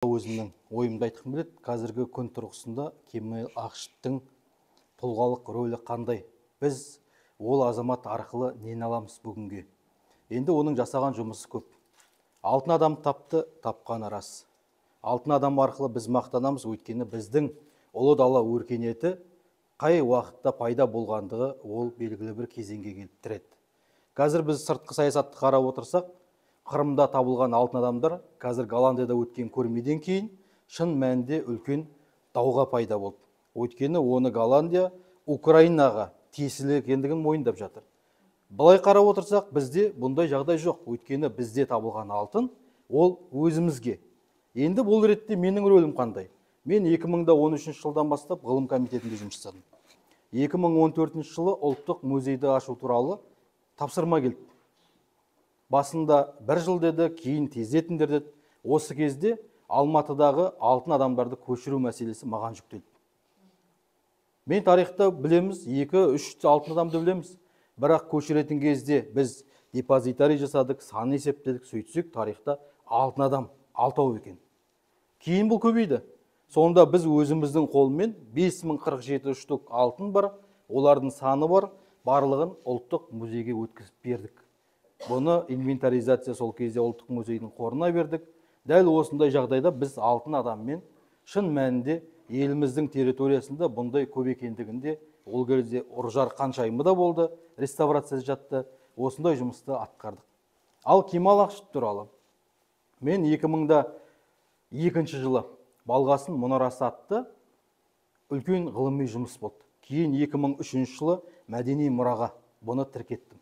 Өзімнің ойымды айтқым келеді. Қазіргі күн тұрғысында Кемел Ақышевтің тұлғалық рөлі қандай? Біз ол азамат арқылы нені аламыз бүгінге? Енді оның жасаған жұмысы көп. Алтын адам тапты, тапқаны рас. Алтын адам арқылы біз мақтанамыз, өйткені біздің ұлы дала өркениеті қай уақытта пайда болғандығы ол белгілі бір кезеңге келіп тіреді. Қазір біз сыртқы саясатты қарап отырсақ, Қырымда табылған алтын адамдар қазір Голландияда өткен көрмеден кейін шын мәнінде үлкен дауға пайда болды. Өйткені оны Голландия Украинаға тиесілі екендігін мойындап жатыр. Былай қарап отырсақ, бізде бұндай жағдай жоқ. Өйткені бізде табылған алтын ол өзімізге. Енді бұл ретте менің рөлім қандай? Мен 2013 жылдан бастап ғылым комитетінде жұмыс жасадым. 2014 жылы ұлттық музейді ашу туралы тапсырма келді. Басында бір жыл деді, кейін тездетіңдер деді. Осы кезде Алматыдағы алтын адамдарды көшіру мәселесі маған жүктелді. Мен тарихта білеміз, 2-3 алтын адамды білеміз. Бірақ көшіретін кезде біз депозитарий жасадық, сан есептедік, сөйтсек тарихта алтын адам алтау екен. Кейін бұл көбейді. Сонда біз өзіміздің қолмен 5047 штук алтын бар, олардың саны бар, барлығын ұлттық музейге өткізіп бердік. Бұны инвентаризация сол кезде ұлттық музейдің қорына бердік. Дәл осындай жағдайда біз алтын адаммен шын мәнінде еліміздің территориясында бұндай көп екендігінде ол кезде Ұржар Қаншайымы да болды, реставрация жатты, осындай жұмысты атқардық. Ал Кемал Ақышев туралы мен 2002 жылы Балғасын мұнарасы атты үлкен ғылыми жұмыс болды. Кейін 2003 жылы мәдени мұраға бұны тіркеттім.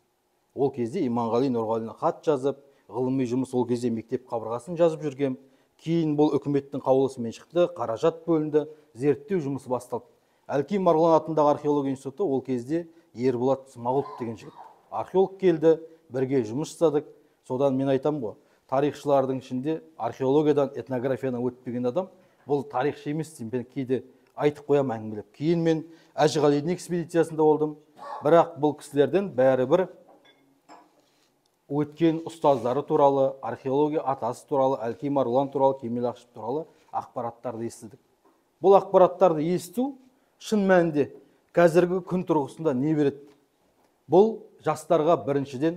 Ол кезде Иманғали Нұрғалина хат жазып, ғылыми жұмыс ол кезде мектеп қабырғасын жазып жүргем. Кейін бұл үкіметтің қаулысымен шықты, қаражат бөлінді, зерттеу жұмысы басталды. Әлкей Марғұлан атындағы археология институты ол кезде Ерболат Смағұлов деген жігіт. Археолог келді, бірге жұмыс жасадық. Содан мен айтам ғой, тарихшылардың ішінде археологиядан, этнографиядан өтпеген адам бұл тарихшы емес деймін. Мен кейде айтып қоямын әңгімелеп. Кейін мен Әжіғалидің экспедициясында болдым. Бірақ бұл кісілерден бәрібір өткен ұстаздары туралы, археология атасы туралы, Әлкей Марғұлан туралы, Кемел Ақышев туралы ақпараттарды естідік. Бұл ақпараттарды есту шын мәнінде қазіргі күн тұрғысында не береді? Бұл жастарға біріншіден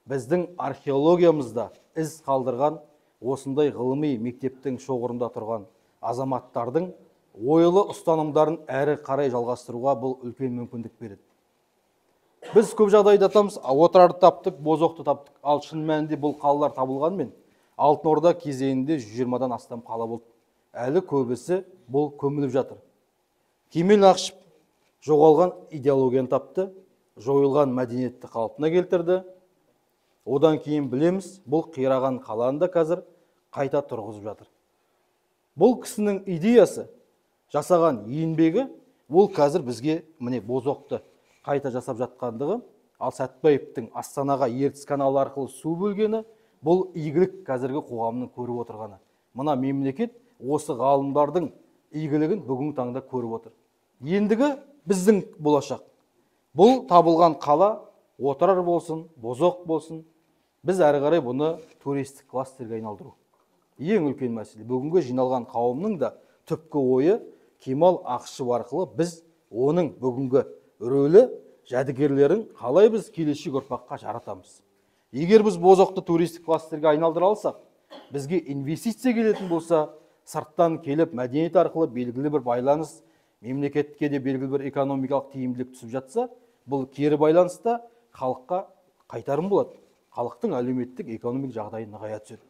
біздің археологиямызда із қалдырған осындай ғылыми мектептің шоғырында тұрған азаматтардың ойлы ұстанымдарын әрі қарай жалғастыруға бұл үлкен мүмкіндік береді. Біз көп жағдайда айтамыз, Отырарды таптық, Бозоқты таптық. Ал шын мәнінде бұл қалалар табылғанмен Алтын Орда кезеңінде 120-дан астам қала болды. Әлі көбісі бұл көміліп жатыр. Кемел Ақышев жоғалған идеологияны тапты, жойылған мәдениетті қалпына келтірді. Одан кейін білеміз, бұл қираған қаланы да қазір қайта тұрғызып жатыр. Бұл кісінің идеясы, жасаған еңбегі, ол қазір бізге міне Бозоқты қайта жасап жатқандығы, ал Сәтбаевтың Астанаға Ертіс каналы арқылы су бөлгені, бұл игілік қазіргі қоғамның көріп отырғаны. Мына мемлекет осы ғалымдардың игілігін бүгінгі таңда көріп отыр. Ендігі біздің болашақ. Бұл табылған қала Отырар болсын, Бозоқ болсын, біз әрі қарай бұны туристік кластерге айналдыру. Ең үлкен мәселе. Бүгінгі жиналған қауымның да түпкі ойы Кемал Ақышев арқылы біз оның бүгінгі рөлі, жәдігерлерін қалай біз келешек ұрпаққа жаратамыз. Егер біз Бозоқты туристік кластерге айналдыра алсақ, бізге инвестиция келетін болса, сырттан келіп мәдениет арқылы белгілі бір байланыс, мемлекетке де белгілі бір экономикалық тиімділік түсіп жатса, бұл кері байланыста халыққа қайтарым болады. Халықтың әлеуметтік экономикалық жағдайы нығая түседі.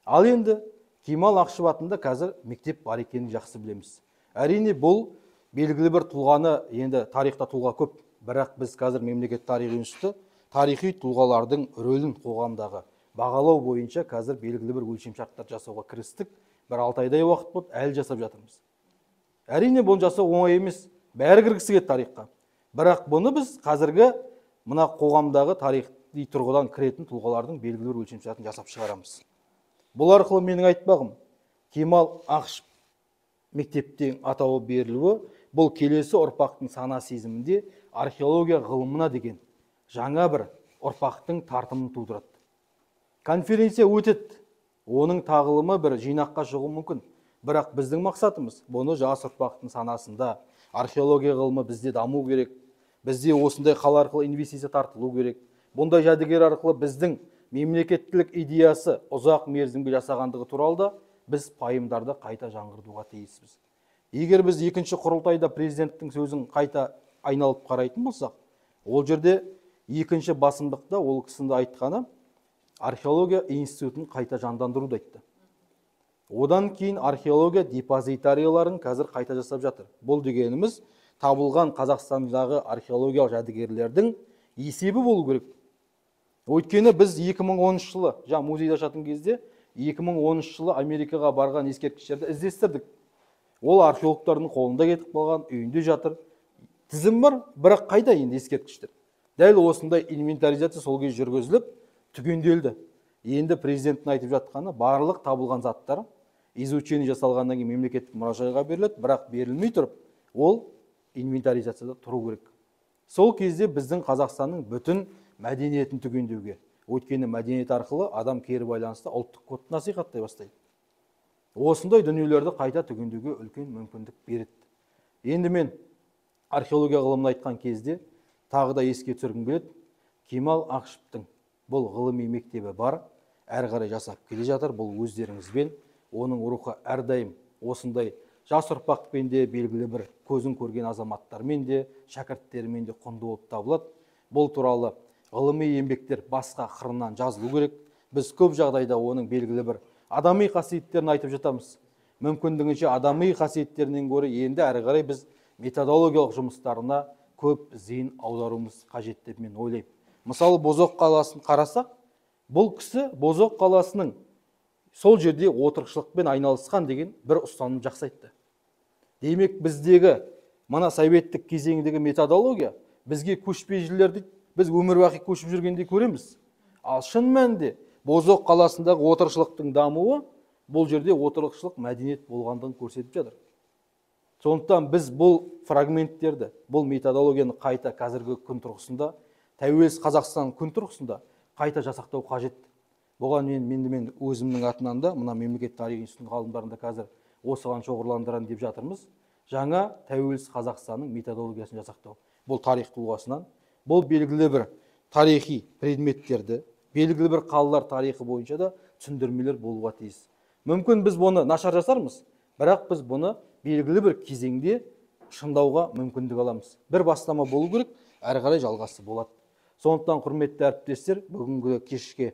Ал енді Кемал Ақышев атында қазір мектеп бар екенін жақсы білеміз. Әрине бұл белгілі бір тұлғаны, енді тарихта тұлға көп, бірақ біз қазір мемлекет тарихи институты тарихи тұлғалардың рөлін қоғамдағы бағалау бойынша қазір белгілі бір өлшемшарттар жасауға кірістік. Бір 6 айдай уақыт болды, әлі жасап жатырмыз. Әрине бұны жасау оңай емес, бәрі кіргісі келеді тарихқа. Бірақ бұны біз қазіргі мына қоғамдағы тарихи тұрғыдан кіретін тұлғалардың белгілі бір өлшемшартын жасап шығарамыз. Бұл арқылы менің айтпағым, Кемал Ақышев мектептен атауы берілуі бұл келесі ұрпақтың сана сезімінде археология ғылымына деген жаңа бір ұрпақтың тартымын тудырады. Конференция өтеді. Оның тағылымы бір жинаққа шығуы мүмкін. Бірақ біздің мақсатымыз бұны жас ұрпақтың санасында, археология ғылымы бізде даму керек, бізде осындай қала арқылы инвестиция тартылу керек. Бұндай жәдігер арқылы біздің мемлекеттілік идеясы ұзақ мерзімге жасағандығы туралы да біз пайымдарды қайта жаңғыртуға тиіспіз. Егер біз екінші құрылтайда президенттің сөзін қайта айналып қарайтын болсақ, ол жерде екінші басымдықта ол кісінің айтқаны археология институтын қайта жандандыруды айтты. Одан кейін археология депозитарияларын қазір қайта жасап жатыр. Бұл дегеніміз табылған Қазақстандағы археологиялық жәдігерлердің есебі болу керек. Өйткені біз 2010 жылы, жаңа музейді ашатын кезде 2010 жылы Америкаға барған ескерткіштерді іздестірдік. Ол археологтардың қолында кетіп қалған, үйінде жатыр. Тізім бар, бірақ қайда енді ескерткіштер? Дәл осындай инвентаризация сол кезде жүргізіліп, түгенделді. Енді президенттің айтып жатқаны, барлық табылған заттар изучение жасалғаннан кейін мемлекеттік мұражайға беріледі, бірақ берілмей тұрып, ол инвентаризацияда тұру керек. Сол кезде біздің Қазақстанның бүтін мәдениетін түгендеуге, өйткені мәдениет арқылы адам кері байланыста ұлттық кодты насихаттай бастайды. Осындай дүниелерді қайта түгендеуге үлкен мүмкіндік береді. Енді мен археология ғылымын айтқан кезде тағы да еске түсіргім келеді. Кемал Ақышевтің бұл ғылыми мектебі бар, әрі қарай жасап келе жатыр. Бұл өздеріңізбен, оның рухы әрдайым осындай жас ұрпақпен де, белгілі бір көзін көрген азаматтармен де, шәкірттерімен де құнды болып табылады. Бұл туралы ғылыми еңбектер басқа қырынан жазылу керек. Біз көп жағдайда оның белгілі бір адами қасиеттерін айтып жатамыз. Мүмкіндігінше адами қасиеттерінен гөрі енді әрі қарай біз методологиялық жұмыстарына көп зейін аударуымыз қажет деп мен ойлаймын. Мысалы, Бозоқ қаласын қарасақ, бұл кісі Бозоқ қаласының сол жерде отырықшылықпен айналысқан деген бір ұстаным жақсы айтты. Демек, біздегі мына советтік кезеңдегі методология бізге көшпелілерді біз өмір бақи көшіп жүргендей көреміз. Ал шын мәнінде Бозоқ қаласындағы отырықшылықтың дамуы бұл жерде отырықшылық мәдениет болғандығын көрсетіп жатыр. Сондықтан біз бұл фрагменттерді, бұл методологияны қайта қазіргі күн тұрғысында, тәуелсіз Қазақстан күн тұрғысында қайта жасақтау қажет. Бұған мен өзімнің атынан да, мына мемлекет тарихи институтының ғалымдарында қазір осыған шоғырландырам деп жатырмыз. Жаңа тәуелсіз Қазақстанның методологиясын жасақтау. Бұл тарих тұлғасынан, бұл белгілі бір тарихи предметтерді, белгілі бір қалалар тарихы бойынша да түсіндірмелер болуға тиіс. Мүмкін біз бұны нашар жасармыз, бірақ біз бұны белгілі бір кезеңде шыңдауға мүмкіндік аламыз. Бір бастама болу керек, әрі қарай жалғасы болады. Сондықтан, құрметті әріптестер, бүгінгі кешке